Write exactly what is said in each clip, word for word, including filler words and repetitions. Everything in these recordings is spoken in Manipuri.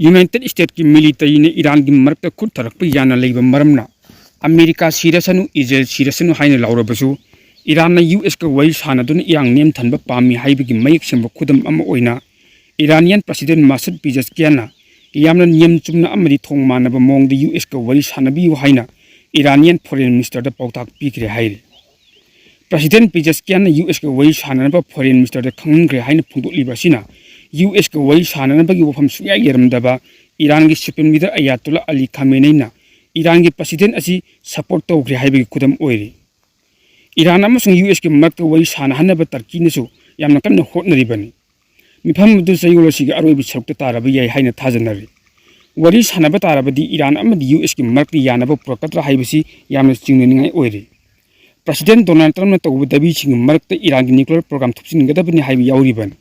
ꯌꯨꯅꯥꯏꯇꯦꯗ ꯁ꯭ꯇꯦꯠꯀꯤ ꯃꯤꯂꯤꯇꯔꯤꯅ ꯏꯔꯥꯟꯒꯤ ꯃꯔꯛꯇ ꯈꯨꯠ ꯊꯥꯔꯛꯄ ꯌꯥꯅ ꯂꯩꯕ ꯃꯔꯝꯅ ꯑꯃꯦꯔꯤꯀꯥ ꯁꯤꯔꯁꯅꯨ, ꯏꯖꯔꯦꯜ ꯁꯤꯔꯁꯅꯨ ꯍꯥꯏꯅ ꯂꯥꯎꯔꯕꯁꯨ, ꯏꯔꯥꯟꯅ ꯌꯨ ꯑꯦꯁꯀ ꯋꯥꯔꯤ ꯁꯥꯟꯅꯗꯨꯅ ꯏꯔꯥꯡ ꯅꯦꯝꯊꯍꯟꯕ ꯄꯥꯝꯃꯤ ꯍꯥꯏꯕꯒꯤ ꯃꯌꯦꯛ ꯁꯦꯡꯕ ꯈꯨꯗꯝ ꯑꯃ ꯑꯣꯏꯅ, ꯏꯔꯥꯅꯤꯌꯥꯟ ꯄ꯭ꯔꯁꯤꯗꯦꯟ ꯃꯥꯁꯨꯗ ꯄꯤꯖꯁꯀꯤꯌꯥꯟꯅ ꯌꯥꯝꯅ ꯅꯤꯌꯝ ꯆꯨꯝꯅ ꯑꯃꯗꯤ ꯊꯣꯡ ꯃꯥꯟꯅꯕ ꯃꯑꯣꯡꯗ ꯌꯨ ꯑꯦꯁꯀ ꯋꯥꯔꯤ ꯁꯥꯟꯅꯕꯤꯌꯨ ꯍꯥꯏꯅ ꯏꯔꯥꯅꯤꯌꯥꯟ ꯐꯣꯔꯦꯟ ꯃꯤꯅꯤꯁꯇꯔꯗ ꯄꯥꯎꯇꯥꯛ ꯄꯤꯈ꯭ꯔꯦ ꯍꯥꯏꯔꯤ꯫ ꯄ꯭ꯔꯁꯤꯗꯦꯟ ꯄꯤꯖꯁꯀꯤꯌꯥꯟꯅ ꯌꯨ ꯑꯦꯁꯀ ꯋꯥꯔꯤ ꯁꯥꯟꯅꯅꯕ ꯐꯣꯔꯦꯟ ꯃꯤꯅꯤꯁꯇꯔꯗ ꯈꯪꯍꯟꯈ꯭ꯔꯦ ꯍꯥꯏꯅ ꯐꯣꯡꯗꯣꯛꯂꯤꯕ ꯑꯁꯤꯅ, ꯌꯨ ꯑꯦꯁꯀ ꯋꯥꯔꯤ ꯁꯥꯟꯅꯅꯕꯒꯤ ꯋꯥꯐꯝ ꯁꯨꯡꯌꯥ ꯌꯥꯔꯝꯗꯕ ꯏꯔꯥꯟꯒꯤ ꯁꯨꯄ꯭ꯔꯤꯝ ꯂꯤꯗꯔ ꯑꯌꯥꯇꯣꯂꯥ ꯑꯂꯤ ꯈꯥꯃꯦꯅꯩꯅ ꯏꯔꯥꯟꯒꯤ ꯄ꯭ꯔꯁꯤꯗꯦꯟ ꯑꯁꯤ ꯁꯄꯣꯔꯠ ꯇꯧꯈ꯭ꯔꯦ ꯍꯥꯏꯕꯒꯤ ꯈꯨꯗꯝ ꯑꯣꯏꯔꯤ꯫ ꯏꯔꯥꯟ ꯑꯃꯁꯨꯡ ꯌꯨ ꯑꯦꯁꯀꯤ ꯃꯔꯛꯇ ꯋꯥꯔꯤ ꯁꯥꯟꯅꯍꯟꯅꯕ ꯇꯔꯀꯤꯅꯁꯨ ꯌꯥꯝꯅ ꯀꯟꯅ ꯍꯣꯠꯅꯔꯤꯕꯅꯤ꯫ ꯃꯤꯐꯝ ꯑꯗꯨ ꯆꯌꯣꯜ ꯑꯁꯤꯒꯤ ꯑꯔꯣꯏꯕ ꯁꯔꯨꯛꯇ ꯇꯥꯔꯕ ꯌꯥꯏ ꯍꯥꯏꯅ ꯊꯥꯖꯅꯔꯤ꯫ ꯋꯥꯔꯤ ꯁꯥꯟꯅꯕ ꯇꯥꯔꯕꯗꯤ ꯏꯔꯥꯟ ꯑꯃꯗꯤ ꯌꯨ ꯑꯦꯁꯀꯤ ꯃꯔꯛꯇ ꯌꯥꯅꯕ ꯄꯨꯔꯛꯀꯗ꯭ꯔꯥ ꯍꯥꯏꯕꯁꯤ ꯌꯥꯝꯅ ꯆꯤꯡꯅꯅꯤꯡꯉꯥꯏ ꯑꯣꯏꯔꯤ꯫ ꯄ꯭ꯔꯁꯤꯗꯦꯟ ꯗꯣꯅꯥꯜꯗ ꯇ꯭ꯔꯝꯞꯅ ꯇꯧꯕ ꯗꯥꯕꯤꯁꯤꯡꯒꯤ ꯃꯔꯛꯇ ꯏꯔꯥꯟꯒꯤ ꯅ꯭ꯌꯨꯀ꯭ꯂꯤꯌꯔ ꯄ꯭ꯔꯣꯒ꯭ꯔꯥꯝ ꯊꯨꯞꯆꯤꯟꯒꯗꯕꯅꯤ ꯍꯥꯏꯕ ꯌꯥꯎꯔꯤꯕꯅꯤ꯫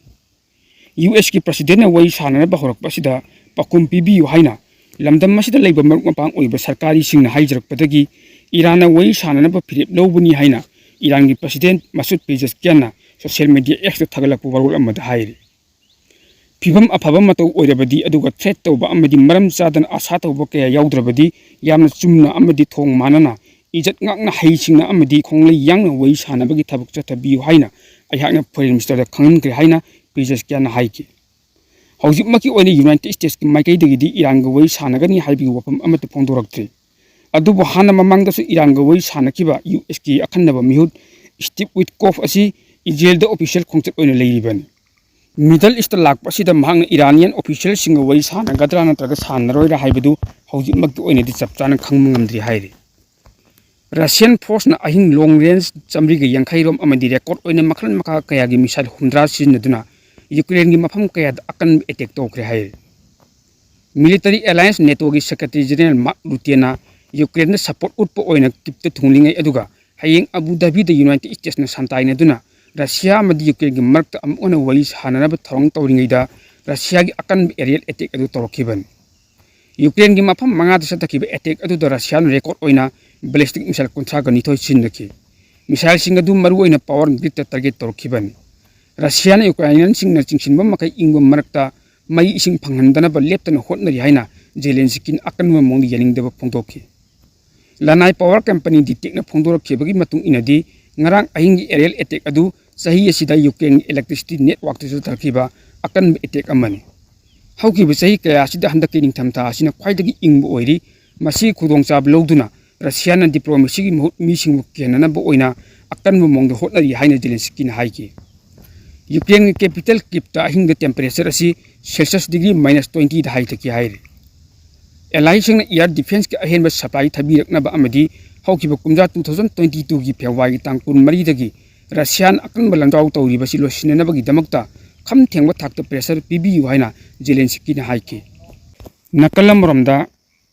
ꯌꯨ ꯑꯦꯁꯀꯤ ꯄ꯭ꯔꯁꯤꯗꯦꯟꯅ ꯋꯥꯔꯤ ꯁꯥꯟꯅꯅꯕ ꯍꯧꯔꯛꯄ ꯑꯁꯤꯗ ꯄꯥꯎꯈꯨꯝ ꯄꯤꯕꯤꯌꯨ ꯍꯥꯏꯅ ꯂꯝꯗꯝ ꯑꯁꯤꯗ ꯂꯩꯕ ꯃꯔꯨꯞ ꯃꯄꯥꯡ ꯑꯣꯏꯕ ꯁꯔꯀꯥꯔꯤꯁꯤꯡꯅ ꯍꯥꯏꯖꯔꯛꯄꯗꯒꯤ ꯏꯔꯥꯟꯅ ꯋꯥꯔꯤ ꯁꯥꯟꯅꯅꯕ ꯐꯤꯔꯦꯞ ꯂꯧꯕꯅꯤ ꯍꯥꯏꯅ ꯏꯔꯥꯟꯒꯤ ꯄ꯭ꯔꯁꯤꯗꯦꯟ ꯃꯁꯨꯗ ꯄꯦꯖꯁꯀꯤꯌꯥꯟꯅ ꯁꯣꯁꯤꯌꯦꯜ ꯃꯤꯗꯤꯌꯥ ꯑꯦꯛꯁꯇ ꯊꯥꯒꯠꯂꯛꯄ ꯋꯥꯔꯣꯜ ꯑꯃꯗ ꯍꯥꯏꯔꯤ꯫ ꯐꯤꯕꯝ ꯑꯐꯕ ꯃꯇꯧ ꯑꯣꯏꯔꯕꯗꯤ, ꯑꯗꯨꯒ ꯊ꯭ꯔꯦꯠ ꯇꯧꯕ ꯑꯃꯗꯤ ꯃꯔꯝ ꯆꯥꯗꯅ ꯑꯥꯁꯥ ꯇꯧꯕ ꯀꯌꯥ ꯌꯥꯎꯗ꯭ꯔꯕꯗꯤ, ꯌꯥꯝꯅ ꯆꯨꯝꯅ ꯑꯃꯗꯤ ꯊꯣꯡ ꯃꯥꯟꯅꯅ ꯏꯖꯠ ꯉꯥꯛꯅ ꯍꯩꯁꯤꯡꯅ ꯑꯃꯗꯤ ꯈꯣꯡꯂꯩ ꯌꯥꯡꯅ ꯋꯥꯔꯤ ꯁꯥꯟꯅꯕꯒꯤ ꯊꯕꯛ ꯆꯠꯊꯕꯤꯌꯨ ꯍꯥꯏꯅ ꯑꯩꯍꯥꯛꯅ ꯐꯣꯔꯦꯟ ꯃꯤꯅꯤꯁꯇꯔꯗ ꯈꯪꯍꯟꯈ꯭ꯔꯦ ꯍꯥꯏꯅ ꯄꯤꯖꯁꯀꯤꯌꯥꯟꯅ ꯍꯥꯏꯈꯤ꯫ ꯍꯧꯖꯤꯛꯃꯛꯀꯤ ꯑꯣꯏꯅ ꯌꯨꯅꯥꯏꯇꯦꯗ ꯁ꯭ꯇꯦꯠꯁꯀꯤ ꯃꯥꯏꯀꯩꯗꯒꯤꯗꯤ ꯏꯔꯥꯟꯒ ꯋꯥꯔꯤ ꯁꯥꯟꯅꯒꯅꯤ ꯍꯥꯏꯕꯒꯤ ꯋꯥꯐꯝ ꯑꯃꯠꯇ ꯐꯣꯡꯗꯣꯔꯛꯇ꯭ꯔꯤ꯫ ꯑꯗꯨꯕꯨ ꯍꯥꯟꯅ ꯃꯃꯥꯡꯗꯁꯨ ꯏꯔꯥꯟꯒ ꯋꯥꯔꯤ ꯁꯥꯟꯅꯈꯤꯕ ꯌꯨ ꯑꯦꯁꯀꯤ ꯑꯈꯟꯅꯕ ꯃꯤꯍꯨꯠ ꯁ꯭ꯇꯤꯚ ꯋꯤꯠꯀꯣꯐ ꯑꯁꯤ ꯏꯖꯔꯦꯜꯗ ꯑꯣꯐꯤꯁꯤꯌꯦꯜ ꯈꯣꯡꯆꯠ ꯑꯣꯏꯅ ꯂꯩꯔꯤꯕꯅꯤ꯫ ꯃꯤꯗꯜ ꯏꯁꯇ ꯂꯥꯛꯄ ꯑꯁꯤꯗ ꯃꯍꯥꯛꯅ ꯏꯔꯥꯅꯤꯌꯟ ꯑꯣꯐꯤꯁꯤꯌꯦꯜꯁꯤꯡꯒ ꯋꯥꯔꯤ ꯁꯥꯟꯅꯒꯗ꯭ꯔꯥ ꯅꯠꯇ꯭ꯔꯒ ꯁꯥꯟꯅꯔꯣꯏꯔꯥ ꯍꯥꯏꯕꯗꯨ ꯍꯧꯖꯤꯛꯃꯛꯀꯤ ꯑꯣꯏꯅꯗꯤ ꯆꯞ ꯆꯥꯅ ꯈꯪꯕ ꯉꯝꯗ꯭ꯔꯤ ꯍꯥꯏꯔꯤ꯫ ꯔꯁꯤꯌꯟ ꯐꯣꯔꯁꯅ ꯑꯍꯤꯡ ꯂꯣꯡ ꯔꯦꯟꯖ ꯆꯥꯃꯔꯤꯒ ꯌꯥꯡꯈꯩ ꯔꯣꯝ ꯑꯃꯗꯤ ꯔꯦꯀꯣꯔꯗ ꯑꯣꯏꯅ ꯃꯈꯜ ꯃꯈꯥ ꯀꯌꯥꯒꯤ ꯃꯤꯁꯥꯏꯜ ꯍꯨꯝꯗ꯭ꯔꯥ ꯁꯤꯖꯤꯟꯅꯗꯨꯅ ꯌꯨꯀ꯭ꯔꯦꯟꯒꯤ ꯃꯐꯝ ꯀꯌꯥꯗ ꯑꯀꯟꯕ ꯑꯦꯇꯦꯛ ꯇꯧꯈ꯭ꯔꯦ ꯍꯥꯏꯔꯤ꯫ ꯃꯤꯂꯤꯇꯔꯤ ꯑꯦꯂꯥꯌꯟꯁ ꯅꯦꯇꯣꯒꯤ ꯁꯦꯀ꯭ꯔꯦꯇꯔꯤ ꯖꯦꯅꯔꯦꯜ ꯃꯥꯔꯛ ꯔꯨꯇꯦꯅ ꯌꯨꯀ꯭ꯔꯦꯟꯗ ꯁꯄꯣꯔꯠ ꯎꯠꯄ ꯑꯣꯏꯅ ꯀꯤꯞꯇ ꯊꯨꯡꯂꯤꯉꯩ ꯑꯗꯨꯒ ꯍꯌꯦꯡ ꯑꯕꯨ ꯙꯥꯕꯤꯗ ꯌꯨꯅꯥꯏꯇꯦꯗ ꯁ꯭ꯇꯦꯠꯁꯅ ꯁꯥꯟꯇꯥꯏꯅꯗꯨꯅ ꯔꯁꯤꯌꯥ ꯑꯃꯗꯤ ꯌꯨꯀ꯭ꯔꯦꯟꯒꯤ ꯃꯔꯛꯇ ꯑꯃꯨꯛ ꯍꯟꯅ ꯋꯥꯔꯤ ꯁꯥꯟꯅꯅꯕ ꯊꯧꯔꯥꯡ ꯇꯧꯔꯤꯉꯩꯗ ꯔꯁꯤꯌꯥꯒꯤ ꯑꯀꯟꯕ ꯑꯦꯔꯤꯌꯦꯜ ꯑꯦꯇꯦꯛ ꯑꯗꯨ ꯇꯧꯔꯛꯈꯤꯕꯅꯤ꯫ ꯌꯨꯀ꯭ꯔꯦꯟꯒꯤ ꯃꯐꯝ ꯃꯉꯥꯗ ꯆꯠꯊꯈꯤꯕ ꯑꯦꯇꯦꯛ ꯑꯗꯨꯗ ꯔꯁꯤꯌꯥꯅ ꯔꯦꯀꯣꯔꯗ ꯑꯣꯏꯅ ꯕꯦꯂꯤꯁꯇꯤꯛ ꯃꯤꯁꯥꯏꯜ ꯀꯨꯟꯊ꯭ꯔꯥꯒ ꯅꯤꯊꯣꯏ ꯁꯤꯖꯤꯟꯅꯈꯤ꯫ ꯃꯤꯁꯥꯏꯜꯁꯤꯡ ꯑꯗꯨ ꯃꯔꯨꯑꯣꯏꯅ ꯄꯥꯋꯔ ꯒ꯭ꯔꯤꯗꯇ ꯇꯥꯔꯒꯦꯠ ꯇꯧꯔꯛꯈꯤꯕꯅꯤ꯫ ꯔꯁꯤꯌꯥꯅ ꯌꯨꯀ꯭ꯔꯥꯏꯅꯤꯌꯟꯁꯤꯡꯅ ꯆꯤꯡꯁꯤꯟꯕ ꯃꯈꯩ ꯏꯪꯕ ꯃꯔꯛꯇ ꯃꯩ ꯏꯁꯤꯡ ꯐꯪꯍꯟꯗꯅꯕ ꯂꯦꯞꯇꯅ ꯍꯣꯠꯅꯔꯤ ꯍꯥꯏꯅ ꯖꯦꯂꯦꯟꯁꯀꯤꯅ ꯑꯀꯟꯕ ꯃꯑꯣꯡꯗ ꯌꯥꯅꯤꯡꯗꯕ ꯐꯣꯡꯗꯣꯛꯈꯤ꯫ ꯂꯅꯥꯏ ꯄꯥꯋꯔ ꯀꯝꯄꯅꯤ ꯗꯤꯇꯦꯛꯅ ꯐꯣꯡꯗꯣꯔꯛꯈꯤꯕꯒꯤ ꯃꯇꯨꯡ ꯏꯟꯅꯗꯤ, ꯉꯔꯥꯡ ꯑꯍꯤꯡꯒꯤ ꯑꯦꯔꯤꯌꯦꯜ ꯑꯦꯇꯦꯛ ꯑꯗꯨ ꯆꯍꯤ ꯑꯁꯤꯗ ꯌꯨꯀ꯭ꯔꯦꯟꯒꯤ ꯏꯂꯦꯛꯇ꯭ꯔꯤꯁꯤꯇꯤ ꯅꯦꯠꯋꯥꯛꯇꯁꯨ ꯇꯥꯔꯛꯈꯤꯕ ꯑꯀꯟꯕ ꯑꯦꯇꯦꯛ ꯑꯃꯅꯤ꯫ ꯍꯧꯈꯤꯕ ꯆꯍꯤ ꯀꯌꯥ ꯑꯁꯤꯗ ꯍꯟꯗꯛꯀꯤ ꯅꯤꯡꯊꯝꯊꯥ ꯑꯁꯤꯅ ꯈ꯭ꯋꯥꯏꯗꯒꯤ ꯏꯪꯕ ꯑꯣꯏꯔꯤ꯫ ꯃꯁꯤꯒꯤ ꯈꯨꯗꯣꯡꯆꯥꯕ ꯂꯧꯗꯨꯅ ꯔꯁꯤꯌꯥꯅ ꯗꯤꯄ꯭ꯂꯣꯃꯦꯁꯤꯒꯤ ꯃꯍꯨꯠ ꯃꯤꯁꯤꯡꯕꯨ ꯀꯦꯟꯅꯅꯕ ꯑꯣꯏꯅ ꯑꯀꯟꯕ ꯃꯑꯣꯡꯗ ꯍꯣꯠꯅꯔꯤ ꯍꯥꯏꯅ ꯖꯦꯂꯦꯟꯁꯀꯤꯅ ꯍꯥꯏꯈꯤ꯫ ꯌꯨꯀ꯭ꯔꯦꯟꯒꯤ ꯀꯦꯄꯤꯇꯦꯜ ꯀꯤꯞꯇ ꯑꯍꯤꯡꯗ ꯇꯦꯝꯄꯔꯦꯆꯔ ꯑꯁꯤ ꯁꯦꯜꯁꯤꯌꯁ ꯗꯤꯒ꯭ꯔꯤ ꯃꯥꯏꯅꯁ ꯇ꯭ꯋꯦꯟꯇꯤꯗ ꯍꯥꯏꯊꯈꯤ ꯍꯥꯏꯔꯤ꯫ ꯑꯦꯂꯥꯏꯁꯤꯡꯅ ꯑꯦꯌꯔ ꯗꯤꯐꯦꯟꯁꯀꯤ ꯑꯍꯦꯟꯕ ꯁꯄ꯭ꯂꯥꯏ ꯊꯥꯕꯤꯔꯛꯅꯕ ꯑꯃꯗꯤ ꯍꯧꯈꯤꯕ ꯀꯨꯝꯖꯥ ꯇꯨ ꯊꯥꯎꯖꯟ ꯇ꯭ꯋꯦꯟꯇꯤ ꯇꯨꯒꯤ ꯐꯦꯕ꯭ꯔꯨꯋꯥꯔꯤꯒꯤ ꯇꯥꯡ ꯀꯨꯟꯃꯔꯤꯗꯒꯤ ꯔꯁꯤꯌꯥꯅ ꯑꯀꯟꯕ ꯂꯥꯟꯖꯥꯎ ꯇꯧꯔꯤꯕꯁꯤ ꯂꯣꯏꯁꯤꯟꯅꯅꯕꯒꯤꯗꯃꯛꯇ ꯈꯝ ꯊꯦꯡꯕ ꯊꯥꯛꯇ ꯄ꯭ꯔꯦꯁꯔ ꯄꯤꯕꯤꯌꯨ ꯍꯥꯏꯅ ꯖꯦꯂꯦꯟꯁꯀꯤꯅ ꯍꯥꯏꯈꯤ꯫ ꯅꯥꯀꯜ ꯑꯃꯔꯣꯝꯗ,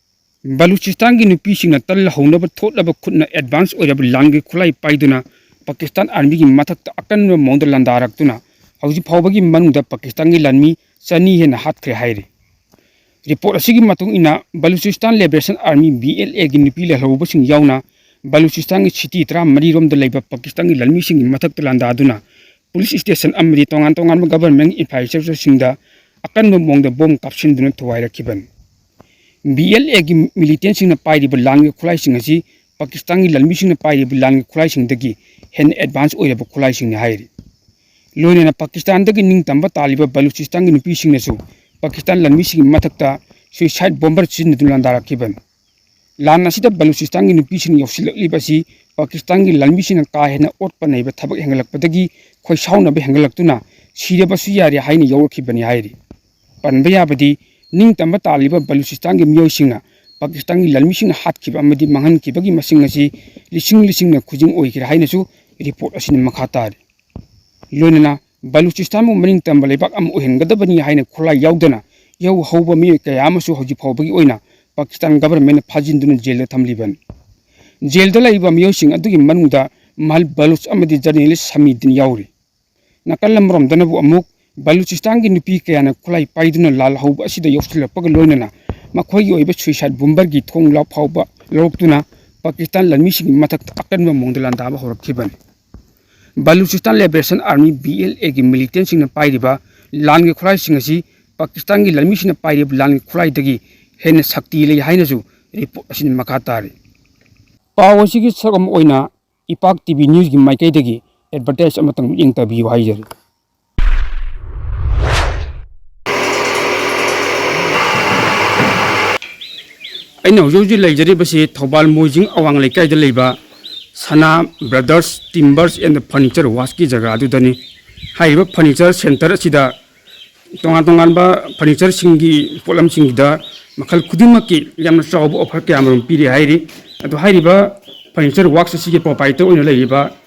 ꯕꯂꯨꯆꯤꯁꯇꯥꯟꯒꯤ ꯅꯨꯄꯤꯁꯤꯡꯅ ꯇꯜ ꯍꯧꯅꯕ ꯊꯣꯠꯂꯕ ꯈꯨꯠꯅ ꯑꯦꯗꯚꯥꯟꯁ ꯑꯣꯏꯔꯕ ꯂꯥꯟꯒꯤ ꯈꯨꯠꯂꯥꯏ ꯄꯥꯏꯗꯨꯅ ꯄꯥꯀꯤꯁꯇꯥꯟ ꯑꯥꯔꯃꯤꯒꯤ ꯃꯊꯛꯇ ꯑꯀꯟꯕ ꯃꯑꯣꯡꯗ ꯂꯥꯟꯗꯥꯔꯛꯇꯨꯅ ꯍꯧꯖꯤꯛ ꯐꯥꯎꯕꯒꯤ ꯃꯅꯨꯡꯗ ꯄꯥꯀꯤꯁꯇꯥꯟꯒꯤ ꯂꯥꯟꯃꯤ ꯆꯅꯤ ꯍꯦꯟꯅ ꯍꯥꯠꯈ꯭ꯔꯦ ꯍꯥꯏꯔꯤ꯫ ꯔꯤꯄꯣꯔꯠ ꯑꯁꯤꯒꯤ ꯃꯇꯨꯡ ꯏꯟꯅ, ꯕꯂꯨꯆꯤꯁꯇꯥꯟ ꯂꯤꯕꯔꯦꯁꯟ ꯑꯥꯔꯃꯤ, ꯕꯤ ꯑꯦꯜ ꯑꯦꯒꯤ ꯅꯨꯄꯤ ꯂꯥꯜꯍꯧꯕꯁꯤꯡ ꯌꯥꯎꯅ ꯕꯂꯨꯆꯤꯁꯇꯥꯟꯒꯤ ꯁꯤꯇꯤ ꯇꯔꯥꯃꯔꯤ ꯔꯣꯝꯗ ꯂꯩꯕ ꯄꯥꯀꯤꯁꯇꯥꯟꯒꯤ ꯂꯥꯟꯃꯤꯁꯤꯡꯒꯤ ꯃꯊꯛꯇ ꯂꯥꯟꯗꯥꯗꯨꯅ ꯄꯨꯂꯤꯁ ꯁ꯭ꯇꯦꯁꯟ ꯑꯃꯗꯤ ꯇꯣꯉꯥꯟ ꯇꯣꯉꯥꯟꯕ ꯒꯚꯔꯟꯃꯦꯟꯠ ꯏꯟꯐ꯭ꯔꯥꯁ꯭ꯇ꯭ꯔꯛꯆꯔꯁꯤꯡꯗ ꯑꯀꯟꯕ ꯃꯑꯣꯡꯗ ꯕꯣꯝ ꯀꯥꯞꯁꯤꯟꯗꯨꯅ ꯊꯨꯒꯥꯏꯔꯛꯈꯤꯕꯅꯤ꯫ ꯕꯤ ꯑꯦꯜ ꯑꯦꯒꯤ ꯃꯤꯂꯤꯇꯦꯟꯠꯁꯤꯡꯅ ꯄꯥꯏꯔꯤꯕ ꯂꯥꯟꯒꯤ ꯈꯨꯠꯂꯥꯏꯁꯤꯡ ꯑꯁꯤ ꯄꯥꯀꯤꯁꯇꯥꯟꯒꯤ ꯂꯥꯟꯃꯤꯁꯤꯡꯅ ꯄꯥꯏꯔꯤꯕ ꯂꯥꯟꯒꯤ ꯈꯨꯠꯂꯥꯏꯁꯤꯡꯗꯒꯤ ꯍꯦꯟꯅ ꯑꯦꯗꯚꯥꯟꯁ ꯑꯣꯏꯔꯕ ꯈꯨꯠꯂꯥꯏꯁꯤꯡꯅꯤ ꯍꯥꯏꯔꯤ꯫ ꯂꯣꯏꯅꯅ ꯄꯥꯀꯤꯁꯇꯥꯟꯗꯒꯤ ꯅꯤꯡꯇꯝꯕ ꯇꯥꯜꯂꯤꯕ ꯕꯂꯨꯆꯤꯁꯇꯥꯟꯒꯤ ꯅꯨꯄꯤꯁꯤꯡꯅꯁꯨ ꯄꯥꯀꯤꯁꯇꯥꯟ ꯂꯥꯟꯃꯤꯁꯤꯡꯒꯤ ꯃꯊꯛꯇ ꯁꯨꯏꯁꯥꯏꯠ ꯕꯣꯝꯕꯔ ꯁꯤꯖꯤꯟꯅꯗꯨꯅ ꯂꯥꯟꯗꯥꯔꯛꯈꯤꯕꯅꯤ꯫ ꯂꯥꯟ ꯑꯁꯤꯗ ꯕꯂꯨꯆꯤꯁꯇꯥꯟꯒꯤ ꯅꯨꯄꯤꯁꯤꯡꯅ ꯌꯥꯎꯁꯤꯜꯂꯛꯂꯤꯕ ꯑꯁꯤ ꯄꯥꯀꯤꯁꯇꯥꯟꯒꯤ ꯂꯥꯟꯃꯤꯁꯤꯡꯅ ꯀꯥ ꯍꯦꯟꯅ ꯑꯣꯠꯄ ꯅꯩꯕ ꯊꯕꯛ ꯍꯦꯟꯒꯠꯂꯛꯄꯗꯒꯤ ꯈꯣꯏꯁꯥꯎꯅꯕ ꯍꯦꯟꯒꯠꯂꯛꯇꯨꯅ ꯁꯤꯔꯕꯁꯨ ꯌꯥꯔꯦ ꯍꯥꯏꯅ ꯌꯥꯎꯔꯛꯈꯤꯕꯅꯤ ꯍꯥꯏꯔꯤ꯫ ꯄꯟꯕ ꯌꯥꯕꯗꯤ, ꯅꯤꯡꯇꯝꯕ ꯇꯥꯜꯂꯤꯕ ꯕꯂꯨꯆꯤꯁꯇꯥꯟꯒꯤ ꯃꯤꯑꯣꯏꯁꯤꯡꯅ ꯄꯥꯀꯤꯁꯇꯥꯟꯒꯤ ꯂꯥꯟꯃꯤꯁꯤꯡꯅ ꯍꯥꯠꯈꯤꯕ ꯑꯃꯗꯤ ꯃꯥꯡꯍꯟꯈꯤꯕꯒꯤ ꯃꯁꯤꯡ ꯑꯁꯤ ꯂꯤꯁꯤꯡ ꯂꯤꯁꯤꯡꯅ ꯈꯨꯖꯤꯡ ꯑꯣꯏꯈ꯭ꯔꯦ ꯍꯥꯏꯅꯁꯨ ꯔꯤꯄꯣꯔꯠ ꯑꯁꯤꯅ ꯃꯈꯥ ꯇꯥꯔꯤ꯫ ꯂꯣꯏꯅꯅ ꯕꯂꯨꯆꯤꯁꯇꯥꯟꯕꯨ ꯃꯅꯤꯡ ꯇꯝꯕ ꯂꯩꯕꯥꯛ ꯑꯃ ꯑꯣꯏꯍꯟꯒꯗꯕꯅꯤ ꯍꯥꯏꯅ ꯈꯨꯠꯂꯥꯏ ꯌꯥꯎꯗꯅ ꯏꯍꯧ ꯍꯧꯕ ꯃꯤꯑꯣꯏ ꯀꯌꯥ ꯑꯃꯁꯨ ꯍꯧꯖꯤꯛ ꯐꯥꯎꯕꯒꯤ ꯑꯣꯏꯅ ꯄꯥꯀꯤꯁꯇꯥꯟ ꯒꯚꯔꯟꯃꯦꯟꯠꯅ ꯐꯥꯖꯤꯟꯗꯨꯅ ꯖꯦꯜꯗ ꯊꯝꯂꯤꯕꯅꯤ꯫ ꯖꯦꯜꯗ ꯂꯩꯔꯤꯕ ꯃꯤꯑꯣꯏꯁꯤꯡ ꯑꯗꯨꯒꯤ ꯃꯅꯨꯡꯗ ꯃꯍꯜ ꯕꯂꯨꯆ ꯑꯃꯗꯤ ꯖꯔꯅꯦꯂꯤꯁ ꯁꯃꯤꯗꯤꯟ ꯌꯥꯎꯔꯤ꯫ ꯅꯥꯀꯜ ꯑꯃꯔꯣꯝꯗꯅꯕꯨ ꯑꯃꯨꯛ ꯕꯂꯨꯆꯤꯁꯇꯥꯟꯒꯤ ꯅꯨꯄꯤ ꯀꯌꯥꯅ ꯈꯨꯠꯂꯥꯏ ꯄꯥꯏꯗꯨꯅ ꯂꯥꯜ ꯍꯧꯕ ꯑꯁꯤꯗ ꯌꯥꯎꯁꯤꯜꯂꯛꯄꯒ ꯂꯣꯏꯅꯅ ꯃꯈꯣꯏꯒꯤ ꯑꯣꯏꯕ ꯁꯨꯏꯁꯥꯏꯠ ꯕꯣꯝꯕꯔꯒꯤ ꯊꯣꯡ ꯂꯥꯎ ꯐꯥꯎꯕ ꯂꯧꯔꯛꯇꯨꯅ ꯄꯥꯀꯤꯁꯇꯥꯟ ꯂꯥꯟꯃꯤꯁꯤꯡꯒꯤ ꯃꯊꯛꯇ ꯑꯀꯟꯕ ꯃꯑꯣꯡꯗ ꯂꯥꯟꯗꯥꯕ ꯍꯧꯔꯛꯈꯤꯕꯅꯤ꯫ ꯕꯂꯨꯆꯤꯁꯇꯥꯟ ꯂꯤꯕꯔꯦꯁꯟ ꯑꯥꯔꯃꯤ, ꯕꯤ ꯑꯦꯜ ꯑꯦꯒꯤ ꯃꯤꯂꯤꯇꯦꯟꯠꯁꯤꯡꯅ ꯄꯥꯏꯔꯤꯕ ꯂꯥꯟꯒꯤ ꯈꯨꯠꯂꯥꯏꯁꯤꯡ ꯑꯁꯤ ꯄꯥꯀꯤꯁꯇꯥꯟꯒꯤ ꯂꯥꯟꯃꯤꯁꯤꯡꯅ ꯄꯥꯏꯔꯤꯕ ꯂꯥꯟꯒꯤ ꯈꯨꯠꯂꯥꯏꯗꯒꯤ ꯍꯦꯟꯅ ꯁꯛꯇꯤ ꯂꯩ ꯍꯥꯏꯅꯁꯨ ꯔꯤꯄꯣꯔꯠ ꯑꯁꯤꯅ ꯃꯈꯥ ꯇꯥꯔꯤ꯫ ꯄꯥꯎ ꯑꯁꯤꯒꯤ ꯁꯔꯨꯛ ꯑꯃ ꯑꯣꯏꯅ ꯏꯄꯥꯛ ꯇꯤ ꯚꯤ ꯅ꯭ꯌꯨꯁꯀꯤ ꯃꯥꯏꯀꯩꯗꯒꯤ ꯑꯦꯗꯚꯔꯇꯥꯏꯁ ꯑꯃꯇꯪ ꯃꯤꯠꯌꯦꯡ ꯇꯥꯕꯤꯌꯨ ꯍꯥꯏꯖꯔꯤ꯫ ꯑꯩꯅ ꯍꯧꯖꯤꯛ ꯍꯧꯖꯤꯛ ꯂꯩꯖꯔꯤꯕꯁꯤ ꯊꯧꯕꯥꯜ ꯃꯣꯏꯖꯤꯡ ꯑꯋꯥꯡ ꯂꯩꯀꯥꯏꯗ ꯂꯩꯕ ꯁꯅꯥ ꯕ꯭ꯔꯗꯔꯁ ꯇꯤꯝꯕꯔꯁ ꯑꯦꯟ ꯐꯔꯅꯤꯆꯔ ꯋꯥꯔꯛꯁꯀꯤ ꯖꯒꯥ ꯑꯗꯨꯗꯅꯤ꯫ ꯍꯥꯏꯔꯤꯕ ꯐꯔꯅꯤꯆꯔ ꯁꯦꯟꯇꯔ ꯑꯁꯤꯗ ꯇꯣꯉꯥꯟ ꯇꯣꯉꯥꯟꯕ ꯐꯔꯅꯤꯆꯔꯁꯤꯡꯒꯤ ꯄꯣꯠꯂꯝꯁꯤꯡꯗ ꯃꯈꯜ ꯈꯨꯗꯤꯡꯃꯛꯀꯤ ꯌꯥꯝꯅ ꯆꯥꯎꯕ ꯑꯣꯐꯔ ꯀꯌꯥ ꯑꯃꯔꯣꯝ ꯄꯤꯔꯤ ꯍꯥꯏꯔꯤ꯫ ꯑꯗꯣ ꯍꯥꯏꯔꯤꯕ ꯐꯔꯅꯤꯆꯔ ꯋꯥꯔꯛꯁ ꯑꯁꯤꯒꯤ ꯄ꯭ꯔꯣꯄꯥꯏꯇꯔ ꯑꯣꯏꯅ ꯂꯩꯔꯤꯕ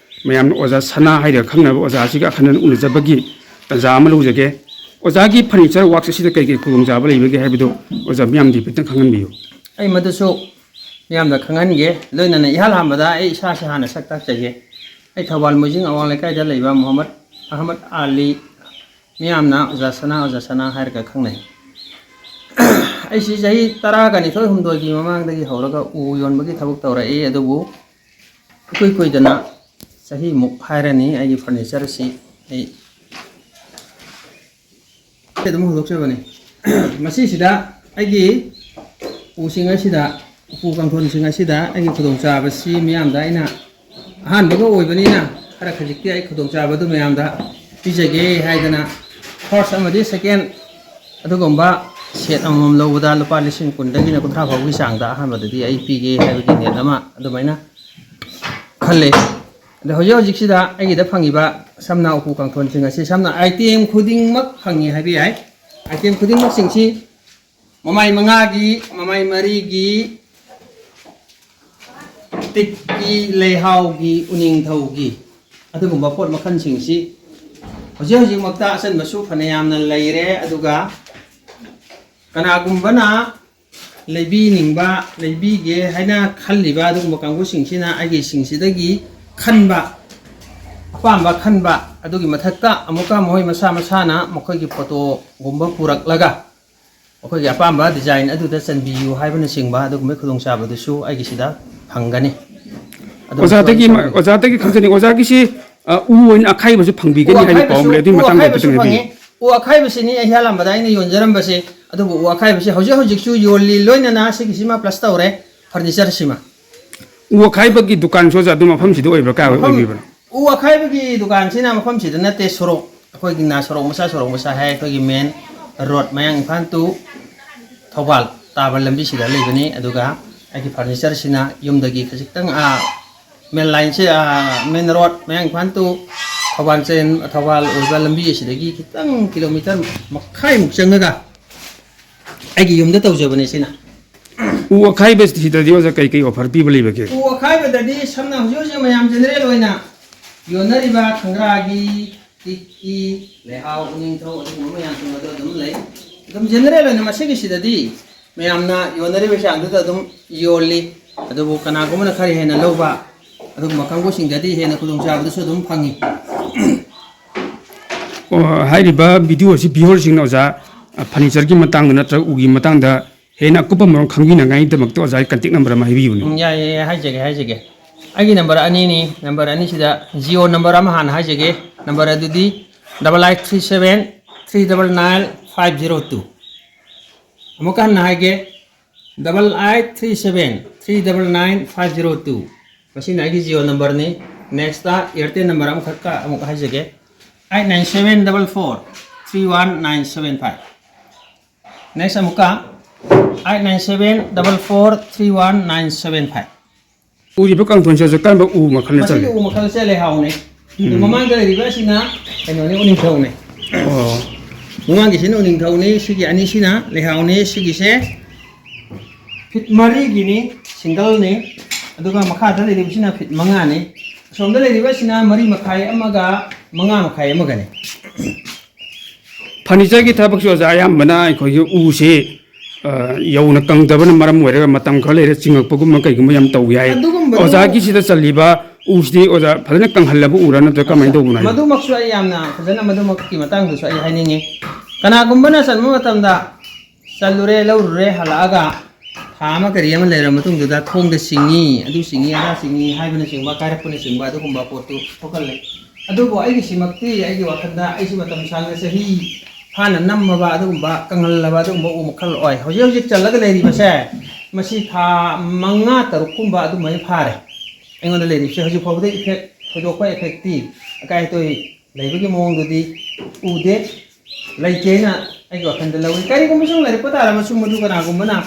ꯃꯌꯥꯝꯅ ꯑꯣꯖꯥ ꯁꯅꯥ ꯍꯥꯏꯔꯒ ꯈꯪꯅꯕ ꯑꯣꯖꯥ ꯑꯁꯤꯒ ꯑꯈꯟꯅꯅ ꯎꯅꯖꯕꯒꯤ ꯇꯥꯟꯖꯥ ꯑꯃ ꯂꯧꯖꯒꯦ꯫ ꯑꯣꯖꯥꯒꯤ ꯐꯔꯅꯤꯆꯔ ꯋꯥꯔꯛꯁ ꯑꯁꯤꯗ ꯀꯔꯤ ꯀꯔꯤ ꯈꯨꯗꯣꯡꯆꯥꯕ ꯂꯩꯕꯒꯦ ꯍꯥꯏꯕꯗꯨ ꯑꯣꯖꯥ ꯃꯤꯌꯥꯝꯗ ꯍꯥꯏꯐꯦꯠꯇꯪ ꯈꯪꯍꯟꯕꯤꯌꯨ꯫ ꯑꯩ ꯃꯗꯨꯁꯨ ꯃꯤꯌꯥꯝꯗ ꯈꯪꯍꯟꯒꯦ꯫ ꯂꯣꯏꯅꯅ ꯏꯍꯥꯟ ꯍꯥꯟꯕꯗ ꯑꯩ ꯏꯁꯥꯁꯦ ꯍꯥꯟꯅ ꯁꯛ ꯇꯥꯛꯆꯒꯦ꯫ ꯑꯩ ꯊꯧꯕꯥꯜ ꯃꯣꯏꯖꯤꯡ ꯑꯋꯥꯡ ꯂꯩꯀꯥꯏꯗ ꯂꯩꯕ ꯃꯨꯍꯝꯃꯗ ꯑꯍꯃꯗ ꯑꯂꯤ, ꯃꯤꯌꯥꯝꯅ ꯑꯣꯖꯥ ꯁꯅꯥ, ꯑꯣꯖꯥ ꯁꯅꯥ ꯍꯥꯏꯔꯒ ꯈꯪꯅꯩ꯫ ꯑꯩꯁꯤ ꯆꯍꯤ ꯇꯔꯥꯒ ꯅꯤꯊꯣꯏ ꯍꯨꯝꯗꯣꯏꯒꯤ ꯃꯃꯥꯡꯗꯒꯤ ꯍꯧꯔꯒ ꯎ ꯌꯣꯟꯕꯒꯤ ꯊꯕꯛ ꯇꯧꯔꯛꯏ, ꯑꯗꯨꯕꯨ ꯏꯀꯨꯏ ꯀꯨꯏꯗꯅ ꯆꯍꯤꯃꯨꯛ ꯍꯥꯏꯔꯅꯤ ꯑꯩꯒꯤ ꯐꯔꯅꯤꯆꯔꯁꯤ ꯑꯩ ꯑꯗꯨꯝ ꯍꯧꯗꯣꯛꯆꯕꯅꯤ꯫ ꯃꯁꯤꯁꯤꯗ ꯑꯩꯒꯤ ꯎꯁꯤꯡ ꯑꯁꯤꯗ, ꯎꯄꯨ ꯀꯥꯡꯊꯣꯟꯁꯤꯡ ꯑꯁꯤꯗ ꯑꯩꯒꯤ ꯈꯨꯗꯣꯡꯆꯥꯕꯁꯤ ꯃꯤꯌꯥꯝꯗ ꯑꯩꯅ ꯑꯍꯥꯟꯕꯒ ꯑꯣꯏꯕꯅꯤꯅ ꯈꯔ ꯈꯖꯤꯛꯇꯤ ꯑꯩ ꯈꯨꯗꯣꯡꯆꯥꯕꯗꯨ ꯃꯌꯥꯝꯗ ꯄꯤꯖꯒꯦ ꯍꯥꯏꯗꯅ first ꯑꯃꯗꯤ second ꯑꯗꯨꯒꯨꯝꯕ set ꯑꯃꯃꯝ ꯂꯧꯕꯗ ꯂꯨꯄꯥ ꯂꯤꯁꯤꯡ ꯀꯨꯟꯗꯒꯤꯅ ꯀꯨꯟꯊ꯭ꯔꯥ ꯐꯥꯎꯒꯤ ꯆꯥꯡꯗ ꯑꯍꯥꯟꯕꯗꯗꯤ ꯑꯩ ꯄꯤꯒꯦ ꯍꯥꯏꯕꯒꯤ net ꯑꯃ ꯑꯗꯨꯃꯥꯏꯅ ꯈꯜꯂꯤ꯫ ꯑꯗꯣ ꯍꯧꯖꯤꯛ ꯍꯧꯖꯤꯛꯁꯤꯗ ꯑꯩꯒꯤꯗ ꯐꯪꯉꯤꯕ ꯁꯝꯅ ꯎꯄꯨ ꯀꯥꯡꯊꯣꯟꯁꯤꯡ ꯑꯁꯤ ꯁꯝꯅ item ꯈꯨꯗꯤꯡꯃꯛ ꯐꯪꯉꯤ ꯍꯥꯏꯕ ꯌꯥꯏ꯫ Item ꯈꯨꯗꯤꯡꯃꯛꯁꯤꯡꯁꯤ ꯃꯃꯥꯏ ꯃꯉꯥꯒꯤ, ꯃꯃꯥꯏ ꯃꯔꯤꯒꯤ, ꯇꯤꯛꯀꯤ, ꯂꯩꯍꯥꯎꯒꯤ, ꯎꯅꯤꯡꯊꯧꯒꯤ, ꯑꯗꯨꯒꯨꯝꯕ ꯄꯣꯠ ꯃꯈꯜꯁꯤꯡꯁꯤ ꯍꯧꯖꯤꯛ ꯍꯧꯖꯤꯛꯃꯛꯇ ꯑꯆꯟꯕꯁꯨ ꯐꯅꯌꯥꯝꯅ ꯂꯩꯔꯦ꯫ ꯑꯗꯨꯒ ꯀꯅꯥꯒꯨꯝꯕꯅ ꯂꯩꯕꯤꯅꯤꯡꯕ, ꯂꯩꯕꯤꯒꯦ ꯍꯥꯏꯅ ꯈꯜꯂꯤꯕ ꯑꯗꯨꯒꯨꯝꯕ ꯀꯥꯡꯕꯨꯁꯤꯡꯁꯤꯅ ꯑꯩꯒꯤꯁꯤꯡꯁꯤꯗꯒꯤ ꯈꯟꯕ, ꯑꯄꯥꯝꯕ ꯈꯟꯕ, ꯑꯗꯨꯒꯤ ꯃꯊꯛꯇ ꯑꯃꯨꯛꯀ ꯃꯈꯣꯏ ꯃꯁꯥ ꯃꯁꯥꯅ ꯃꯈꯣꯏꯒꯤ ꯐꯣꯇꯣꯒꯨꯝꯕ ꯄꯨꯔꯛꯂꯒ ꯃꯈꯣꯏꯒꯤ ꯑꯄꯥꯝꯕ design ꯑꯗꯨꯗ ꯆꯟꯕꯤꯌꯨ ꯍꯥꯏꯕꯅꯆꯤꯡꯕ ꯑꯗꯨꯒꯨꯝꯕ ꯈꯨꯗꯣꯡꯆꯥꯕꯗꯨꯁꯨ ꯑꯩꯒꯤꯁꯤꯗ ꯐꯪꯒꯅꯤ꯫ ꯑꯗꯨꯒ ꯑꯣꯖꯥꯗꯒꯤ ꯁꯣꯏꯗꯅ ꯑꯣꯖꯥꯗꯒꯤ ꯈꯪꯖꯅꯤꯡ, ꯑꯣꯖꯥꯒꯤꯁꯤ, ꯑ, ꯎ ꯑꯣꯏꯅ ꯑꯈꯥꯏꯕꯁꯨ ꯐꯪꯕꯤꯒꯅꯤ ꯎ ꯍꯥꯏꯕ ꯄꯥꯎ ꯑꯃ ꯂꯩ꯫ ꯑꯗꯨꯒꯤ ꯎ ꯃꯇꯥꯡꯗ ꯑꯈꯥꯏꯕꯁꯨ ꯍꯥꯏꯐꯦꯠꯇꯪ ꯍꯥꯏꯕꯤꯌꯨ꯫ ꯐꯪꯉꯤ꯫ ꯎ ꯑꯈꯥꯏꯕꯁꯤꯅꯤ ꯑꯩ ꯍꯤꯌꯥꯂꯥꯝꯕꯗ ꯑꯩꯅ ꯌꯣꯟꯖꯔꯝꯕꯁꯦ꯫ ꯑꯗꯨꯕꯨ ꯎ ꯑꯈꯥꯏꯕꯁꯤ ꯍꯧꯖꯤꯛ ꯍꯧꯖꯤꯛꯁꯨ ꯌꯣꯜꯂꯤ, ꯂꯣꯏꯅꯅ ꯁꯤꯒꯤꯁꯤꯃ plus ꯇꯧꯔꯦ, furnitureꯁꯤꯃ꯫ ꯎ ꯑꯈꯥꯏꯕꯒꯤ ꯗꯨꯀꯥꯟꯁꯨ ꯑꯣꯖꯥ ꯑꯗꯨ ꯃꯐꯝꯁꯤꯗ ꯑꯣꯏꯕ꯭ꯔꯥ, ꯀꯥꯏ ꯃꯐꯝ, ꯑꯣꯏꯕꯤꯕꯅꯣ? ꯎ ꯑꯈꯥꯏꯕꯒꯤ ꯗꯨꯀꯥꯟꯁꯤꯅ ꯃꯐꯝꯁꯤꯗ ꯅꯠꯇꯦ, ꯁꯣꯔꯣꯛ, ꯑꯩꯈꯣꯏꯒꯤꯅ ꯁꯣꯔꯣꯛ ꯃꯆꯥ, ꯁꯣꯔꯣꯛ ꯃꯆꯥ ꯍꯥꯏ, ꯑꯩꯈꯣꯏꯒꯤ main road, ꯃꯌꯥꯡ ꯏꯝꯐꯥꯜ to ꯊꯧꯕꯥꯜ ꯇꯥꯕ ꯂꯝꯕꯤꯁꯤꯗ ꯂꯩꯕꯅꯤ꯫ ꯑꯗꯨꯒ ꯑꯩꯒꯤ furnitureꯁꯤꯅ ꯌꯨꯝꯗꯒꯤ ꯈꯖꯤꯛꯇꯪ, ꯑꯥ, main lineꯁꯦ, ꯑꯥ, main road, ꯃꯌꯥꯡ ꯏꯝꯐꯥꯜ to ꯊꯧꯕꯥꯜ ꯆꯦꯟ-, ꯊꯧꯕꯥꯜ ꯑꯣꯏꯕ ꯂꯝꯕꯤ ꯑꯁꯤꯗꯒꯤ ꯈꯤꯇꯪ kilometre ꯃꯈꯥꯏꯃꯨꯛ ꯆꯪꯉꯒ ꯑꯩꯒꯤ ꯌꯨꯝꯗ ꯇꯧꯖꯕꯅꯦ ꯁꯤꯅ꯫ ꯎ ꯑꯈꯥꯏꯕꯁꯤꯗꯗꯤ ꯑꯣꯖꯥ ꯀꯩ ꯀꯩ offer ꯄꯤꯕ ꯂꯩꯕꯒꯦ? ꯎ ꯑꯈꯥꯏꯕꯗꯗꯤ ꯁꯝꯅ ꯍꯧꯖꯤꯛ ꯍꯧꯖꯤꯛ ꯃꯌꯥꯝ general ꯑꯣꯏꯅ ꯌꯣꯟꯅꯔꯤꯕ ꯈꯪꯒ꯭ꯔꯥꯒꯤ, ꯇꯤꯛꯀꯤ, ꯂꯩꯍꯥꯎ, ꯎꯅꯤꯡꯊꯧ, ꯑꯗꯨꯒꯨꯝꯕ ꯃꯌꯥꯝꯁꯤꯡ ꯑꯗꯨ ꯑꯗꯨꯝ ꯂꯩ꯫ ꯑꯗꯨꯝ general ꯑꯣꯏꯅ ꯃꯁꯤꯒꯤꯁꯤꯗꯗꯤ ꯃꯌꯥꯝꯅ ꯌꯣꯟꯅꯔꯤꯕ ꯆꯥꯡꯗꯨꯗ ꯑꯗꯨꯝ ꯌꯣꯜꯂꯤ꯫ ꯑꯗꯨꯕꯨ ꯀꯅꯥꯒꯨꯝꯕꯅ ꯈꯔ ꯍꯦꯟꯅ ꯂꯧꯕ, ꯑꯗꯨꯒꯨꯝꯕ ꯀꯥꯡꯕꯨꯁꯤꯡꯗꯗꯤ ꯍꯦꯟꯅ ꯈꯨꯗꯣꯡꯆꯥꯕꯗꯨꯁꯨ ꯑꯗꯨꯝ ꯐꯪꯉꯤ꯫ ꯑꯣ, ꯍꯥꯏꯔꯤꯕ video ꯑꯁꯤ viewerꯁꯤꯡꯅ ꯑꯣꯖꯥ, ꯑ, furnitureꯒꯤ ꯃꯇꯥꯡꯗ ꯅꯠꯇ꯭ꯔꯒ ꯎꯒꯤ ꯃꯇꯥꯡꯗ ꯍꯦꯟꯅ ꯑꯀꯨꯞꯄ ꯃꯔꯣꯜ ꯈꯪꯕꯤꯅꯉꯥꯏꯒꯤꯗꯃꯛꯇ ꯑꯣꯖꯥꯒꯤ contact number ꯑꯃ ꯍꯥꯏꯕꯤꯌꯨꯅꯦ꯫ ꯎꯝ, ꯌꯥꯏ, ꯌꯥꯏ, ꯌꯥꯏ, ꯍꯥꯏꯖꯒꯦ, ꯍꯥꯏꯖꯒꯦ꯫ ꯑꯩꯒꯤ number ꯑꯅꯤꯅꯤ, number ꯑꯅꯤꯁꯤꯗ Jio number ꯑꯃ ꯍꯥꯟꯅ ꯍꯥꯏꯖꯒꯦ꯫ Number ꯑꯗꯨꯗꯤ double eight three seven three double nine five zero two꯫ ꯑꯃꯨꯛꯀ ꯍꯟꯅ ꯍꯥꯏꯒꯦ, double eight three seven three double nine five zero two꯫ ꯃꯁꯤꯅ ꯑꯩꯒꯤ Jio numberꯅꯤ꯫ Nextꯇ Airtel number ꯑꯃꯈꯛꯀ ꯑꯃꯨꯛ ꯍꯥꯏꯖꯒꯦ, eight nine seven double four three one nine seven five꯫ Next ꯑꯃꯨꯛꯀ eight nine seven double four three one nine seven five꯫ ꯎꯔꯤꯕ ꯀꯥꯡꯊꯣꯟꯁꯤꯁꯨ ꯀꯔꯝꯕ ꯎ ꯃꯈꯜꯅ ꯃꯁꯤꯒꯤ ꯆꯜꯂꯤ? ꯎ ꯃꯈꯜꯁꯦ ꯂꯩꯍꯥꯎꯅꯤ꯫ ꯑꯗꯨ ꯎꯝ꯫ ꯃꯃꯥꯡꯗ ꯂꯩꯔꯤꯕ ꯑꯁꯤꯅ ꯀꯩꯅꯣꯅꯤ, ꯎꯅꯤꯡꯊꯧꯅꯤ꯫ ꯑꯣ꯫ ꯃꯃꯥꯡꯒꯤꯁꯤꯅ ꯎꯅꯤꯡꯊꯧꯅꯤ, ꯁꯤꯒꯤ ꯑꯅꯤꯁꯤꯅ ꯂꯩꯍꯥꯎꯅꯤ꯫ ꯁꯤꯒꯤꯁꯦ feet ꯃꯔꯤꯒꯤꯅꯤ, singleꯅꯤ꯫ ꯑꯗꯨꯒ ꯃꯈꯥꯗ ꯂꯩꯔꯤꯕꯁꯤꯅ feet ꯃꯉꯥꯅꯤ꯫ ꯑꯁꯣꯝꯗ ꯂꯩꯔꯤꯕꯁꯤꯅ ꯃꯔꯤ ꯃꯈꯥꯏ ꯑꯃꯒ ꯃꯉꯥ ꯃꯈꯥꯏ ꯑꯃꯒꯅꯤ꯫ Furnitureꯒꯤ ꯊꯕꯛꯁꯤ ꯑꯣꯖꯥ ꯑꯌꯥꯝꯕꯅ ꯑꯩꯈꯣꯏꯒꯤ ꯎꯁꯤ, ꯑ, ꯌꯧꯅ ꯀꯪꯗꯕꯅ ꯃꯔꯝ ꯑꯣꯏꯔꯒ ꯃꯇꯝ ꯈꯔ ꯂꯩꯔ ꯆꯤꯡꯉꯛꯄꯒꯨꯝꯕ ꯀꯩꯒꯨꯝꯕ ꯌꯥꯝ ꯇꯧꯏ ꯍꯥꯏ꯫ ꯑꯗꯨꯒꯨꯝꯕꯗꯨ ꯑꯣꯖꯥꯒꯤꯁꯤꯗ ꯆꯜꯂꯤꯕ ꯎꯁꯤꯗꯤ ꯑꯣꯖꯥ ꯐꯖꯅ ꯀꯪꯍꯜꯂꯕ ꯎꯔꯥ ꯅꯠꯇ꯭ꯔꯒ ꯀꯃꯥꯏꯅ ꯇꯧꯕꯅꯣ ꯍꯥꯏꯕ? ꯃꯗꯨꯃꯛꯁꯨ ꯑꯩ ꯌꯥꯝꯅ ꯐꯖꯅ ꯃꯗꯨꯃꯛꯀꯤ ꯃꯇꯥꯡꯗꯁꯨ ꯑꯩ ꯍꯥꯏꯅꯤꯡꯉꯤ꯫ ꯀꯅꯥꯒꯨꯝꯕꯅ ꯆꯟꯕ ꯃꯇꯝꯗ ꯆꯜꯂꯨꯔꯦ, ꯂꯧꯔꯨꯔꯦ, ꯍꯜꯂꯛꯑꯒ ꯊꯥ ꯑꯃ ꯀꯔꯤ ꯑꯃ ꯂꯩꯔꯕ ꯃꯇꯨꯡꯗꯨꯗ ꯊꯣꯡꯗ ꯆꯤꯡꯉꯤ, ꯑꯗꯨ ꯆꯤꯡꯉꯤ, ꯑꯗꯥ ꯆꯤꯡꯉꯤ ꯍꯥꯏꯕꯅꯆꯤꯡꯕ, ꯀꯥꯏꯔꯛꯄꯅꯆꯤꯡꯕ ꯑꯗꯨꯒꯨꯝꯕ ꯄꯣꯠꯇꯨ ꯊꯣꯛꯍꯜꯂꯦ꯫ ꯑꯗꯨꯕꯨ ꯑꯩꯒꯤꯁꯤꯃꯛꯇꯤ, ꯑꯩꯒꯤ ꯋꯥꯈꯜꯗ, ꯑꯩꯁꯤ ꯃꯇꯝ ꯁꯥꯡꯅ ꯆꯍꯤ ꯐꯥꯅ ꯅꯝꯃꯕ ꯑꯗꯨꯒꯨꯝꯕ, ꯀꯪꯍꯜꯂꯕ ꯑꯗꯨꯒꯨꯝꯕ ꯎ ꯃꯈꯜ ꯑꯣꯏ꯫ ꯍꯧꯖꯤꯛ ꯍꯧꯖꯤꯛ ꯆꯜꯂꯒ ꯂꯩꯔꯤꯕꯁꯦ, ꯃꯁꯤ ꯊꯥ ꯃꯉꯥ ꯇꯔꯨꯛꯀꯨꯝꯕ ꯑꯗꯨꯃꯥꯏꯅ ꯐꯥꯔꯦ꯫ ꯑꯩꯉꯣꯟꯗ ꯂꯩꯔꯤꯕꯁꯦ ꯍꯧꯖꯤꯛ ꯐꯥꯎꯕꯗ effect, ꯊꯣꯏꯗꯣꯛꯄ effectꯇꯤ, ꯑꯀꯥꯏ ꯑꯇꯣꯏ ꯂꯩꯕꯒꯤ ꯃꯑꯣꯡꯗꯨꯗꯤ ꯎꯗꯦ, ꯂꯩꯇꯦꯅ ꯑꯩꯒꯤ ꯋꯥꯈꯜꯗ ꯂꯧꯏ꯫ ꯀꯔꯤꯒꯨꯝꯕ ꯁꯨꯝ ꯂꯩꯔꯛꯄ ꯇꯥꯔꯕꯁꯨ, ꯃꯗꯨ ꯀꯅꯥꯒꯨꯝꯕꯅ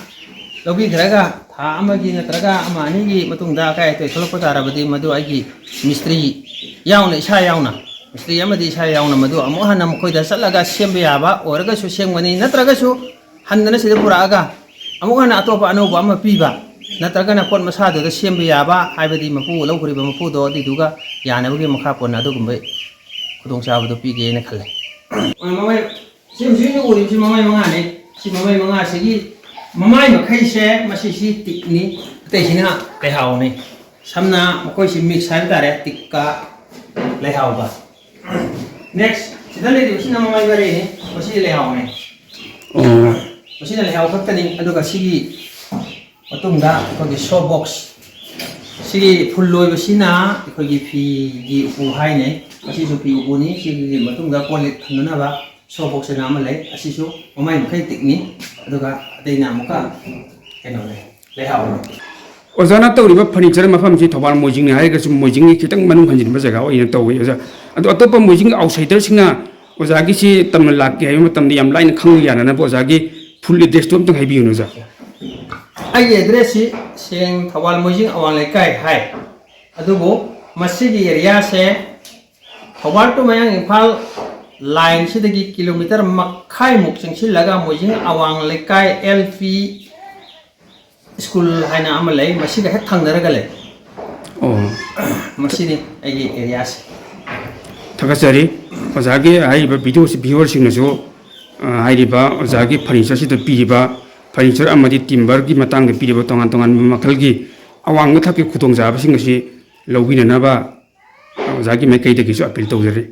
ꯂꯧꯕꯤꯈ꯭ꯔꯒ ꯊꯥ ꯑꯃꯒꯤ ꯅꯠꯇ꯭ꯔꯒ ꯑꯃ ꯑꯅꯤꯒꯤ ꯃꯇꯨꯡꯗ ꯑꯀꯥꯏ ꯑꯇꯣꯏ ꯊꯣꯛꯂꯛꯄ ꯇꯥꯔꯕꯗꯤ, ꯃꯗꯨ ꯑꯩꯒꯤ ꯃꯤꯁꯇ꯭ꯔꯤ ꯌꯥꯎꯅ, ꯏꯁꯥ ꯌꯥꯎꯅ, ꯃꯤꯁꯇ꯭ꯔꯤ ꯑꯃꯗꯤ ꯏꯁꯥ ꯌꯥꯎꯅ ꯃꯗꯨ ꯑꯃꯨꯛ ꯍꯟꯅ ꯃꯈꯣꯏꯗ ꯆꯠꯂꯒ ꯁꯦꯝꯕ ꯌꯥꯕ ꯑꯣꯏꯔꯒꯁꯨ ꯁꯦꯝꯒꯅꯤ, ꯅꯠꯇ꯭ꯔꯒꯁꯨ ꯍꯟꯗꯅ ꯁꯤꯗ ꯄꯨꯔꯛꯑꯒ ꯑꯃꯨꯛ ꯍꯟꯅ ꯑꯇꯣꯞꯄ ꯑꯅꯧꯕ ꯑꯃ ꯄꯤꯕ, ꯅꯠꯇ꯭ꯔꯒꯅ ꯄꯣꯠ ꯃꯁꯥꯗꯨꯗ ꯁꯦꯝꯕ ꯌꯥꯕ, ꯍꯥꯏꯕꯗꯤ ꯃꯄꯨ ꯂꯧꯈ꯭ꯔꯤꯕ ꯃꯄꯨꯗꯣ ꯑꯗꯨꯏꯗꯨꯒ ꯌꯥꯅꯕꯒꯤ ꯃꯈꯥ ꯄꯣꯟꯅ ꯑꯗꯨꯒꯨꯝꯕ ꯈꯨꯗꯣꯡꯆꯥꯕꯗꯣ ꯄꯤꯒꯦꯅ ꯈꯜꯂꯦ꯫ ꯃꯃꯥꯏ, ꯁꯤ ꯍꯧꯖꯤꯛ ꯍꯧꯖꯤꯛ ꯎꯔꯤꯕꯁꯤ ꯃꯃꯥꯏ ꯃꯉꯥꯅꯤ꯫ ꯁꯤ ꯃꯃꯥꯏ ꯃꯉꯥꯁꯤꯒꯤ ꯃꯃꯥꯏ ꯃꯈꯩꯁꯦ, ꯃꯁꯤꯁꯤ ꯇꯤꯛꯅꯤ, ꯑꯇꯩꯁꯤꯅ ꯂꯩꯍꯥꯎꯅꯤ꯫ ꯁꯝꯅ ꯃꯈꯣꯏꯁꯤ mix ꯍꯥꯏꯕ ꯇꯥꯔꯦ, ꯇꯤꯛꯀ ꯂꯩꯍꯥꯎꯒ꯫ Next, ꯁꯤꯗ ꯂꯩꯔꯤꯕꯁꯤꯅ ꯃꯃꯥꯏ ꯃꯔꯤꯅꯤ, ꯃꯁꯤ ꯂꯩꯍꯥꯎꯅꯤ꯫ ꯑꯣ꯫ ꯃꯁꯤꯅ ꯂꯩꯍꯥꯎ ꯈꯛꯇꯅꯤ꯫ ꯑꯗꯨꯒ ꯁꯤꯒꯤ ꯃꯇꯨꯡꯗ ꯑꯩꯈꯣꯏꯒꯤ show box, ꯁꯤꯒꯤ ꯐꯨꯜ ꯂꯣꯏꯕꯁꯤꯅ ꯑꯩꯈꯣꯏꯒꯤ ꯐꯤꯒꯤ ꯎꯄꯨ ꯍꯥꯏꯅꯩ꯫ ꯃꯁꯤꯁꯨ ꯐꯤ ꯎꯄꯨꯅꯤ꯫ ꯁꯤꯒꯤ ꯃꯇꯨꯡꯗ ꯀꯣꯜ ꯂꯤꯛ ꯊꯝꯅꯅꯕ show box ꯍꯥꯏꯅ ꯑꯃ ꯂꯩ꯫ ꯑꯁꯤꯁꯨ ꯃꯃꯥꯏ ꯃꯈꯩ ꯇꯤꯛꯅꯤ꯫ ꯑꯗꯨꯒ ꯑꯇꯩꯅ ꯑꯃꯨꯛꯀ ꯀꯩꯅꯣꯅꯦ, ꯂꯩꯍꯥꯎꯅꯤ꯫ ꯑꯣꯖꯥꯅ ꯇꯧꯔꯤꯕ furniture ꯃꯐꯝꯁꯤ ꯊꯧꯕꯥꯜ ꯃꯣꯏꯖꯤꯡꯅꯤ ꯍꯥꯏꯔꯒꯁꯨ, ꯃꯣꯏꯖꯤꯡꯒꯤ ꯈꯤꯇꯪ ꯃꯅꯨꯡ ꯍꯟꯖꯤꯟꯕ ꯖꯒꯥ ꯑꯣꯏꯅ ꯇꯧꯋꯤ ꯑꯣꯖꯥ꯫ ꯑꯗꯣ ꯑꯇꯣꯞꯄ ꯃꯣꯏꯖꯤꯡ outsiderꯁꯤꯡꯅ ꯑꯣꯖꯥꯒꯤꯁꯤ ꯇꯝꯅ ꯂꯥꯛꯀꯦ ꯍꯥꯏꯕ ꯃꯇꯝꯗ ꯌꯥꯝ ꯂꯥꯏꯅ ꯈꯪꯕ ꯌꯥꯅꯅꯕ ꯑꯣꯖꯥꯒꯤ full addressꯇꯨ ꯑꯝꯇꯪ ꯍꯥꯏꯕꯤꯌꯨꯅꯦ ꯑꯣꯖꯥ꯫ ꯑꯩꯒꯤ addressꯁꯤ ꯁꯦꯡ ꯊꯧꯕꯥꯜ ꯃꯣꯏꯖꯤꯡ ꯑꯋꯥꯡ ꯂꯩꯀꯥꯏ ꯍꯥꯏ꯫ ꯑꯗꯨꯕꯨ ꯃꯁꯤꯒꯤ areaꯁꯦ ꯊꯧꯕꯥꯜ to ꯃꯌꯥꯡ ꯏꯝꯐꯥꯜ lineꯁꯤꯗꯒꯤ kilometre ꯃꯈꯥꯏꯃꯨꯛ ꯆꯪꯁꯤꯜꯂꯒ ꯃꯣꯏꯖꯤꯡ ꯑꯋꯥꯡ ꯂꯩꯀꯥꯏ L P school ꯍꯥꯏꯅ ꯑꯃ ꯂꯩ, ꯃꯁꯤꯒ ꯍꯦꯛ ꯊꯪꯅꯔꯒ ꯂꯩ꯫ ꯑꯣ꯫ ꯃꯁꯤꯅꯤ ꯑꯩꯒꯤ areaꯁꯦ꯫ ꯊꯥꯒꯠꯆꯔꯤ꯫ ꯑꯣꯖꯥꯒꯤ ꯍꯥꯏꯔꯤꯕ videoꯁꯤ viewerꯁꯤꯡꯅꯁꯨ, ꯑ, ꯍꯥꯏꯔꯤꯕ ꯑꯣꯖꯥꯒꯤ furnitureꯁꯤꯗ ꯄꯤꯔꯤꯕ furniture ꯑꯃꯗꯤ timberꯒꯤ ꯃꯇꯥꯡꯗ ꯄꯤꯔꯤꯕ ꯇꯣꯉꯥꯟ ꯇꯣꯉꯥꯟꯕ ꯃꯈꯜꯒꯤ ꯑꯋꯥꯡꯕ ꯊꯥꯛꯀꯤ ꯈꯨꯗꯣꯡꯆꯥꯕꯁꯤꯡ ꯑꯁꯤ ꯂꯧꯕꯤꯅꯅꯕ ꯑꯣꯖꯥꯒꯤ ꯃꯥꯏꯀꯩꯗꯒꯤꯁꯨ appeal ꯇꯧꯖꯔꯤ꯫